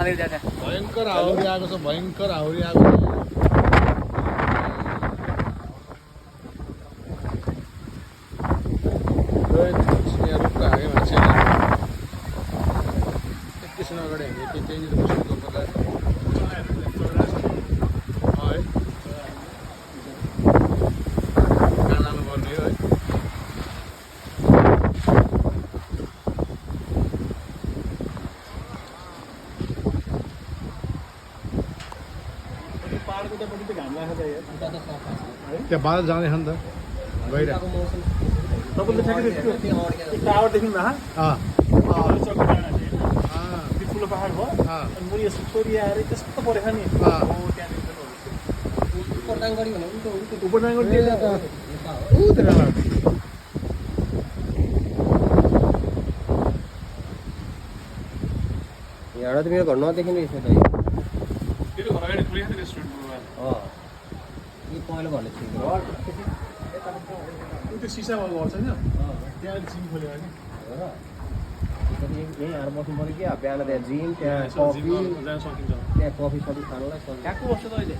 भयङ्कर हाउरी आएको छ भयङ्कर हाउरी आएको छ रुखको हागे मान्छे एकैछिन अगाडि हामी त्यहीँनिर बस्नु पर्ला है कहाँ जानुपर्ने हो है त्यहाँ बादल जाने छ नि त गइरहेको तपाईँले ठ्याक्कै त्यो टावर देख्नु न ठुलो पहाड भयो अनि मुनि यसो छोरी आएर त्यस्तो परेछ नि उपरदाङगढी यहाँ त मेरो घर नदेखिनु रहेछ त मेरो घर अगाडि खुलेको थियो रेस्टुरेन्टमा यी पहिलो घरले थियो त्यो सिसामा घर छैन त्यहाँ जिम खोल्यो नि यहीँ आएर बस्नु पऱ्यो क्या बिहान त्यहाँ जिम त्यहाँ कफी जान सकिन्छ त्यहाँ कफी सफी खानुलाई कहाँको बस्छ त अहिले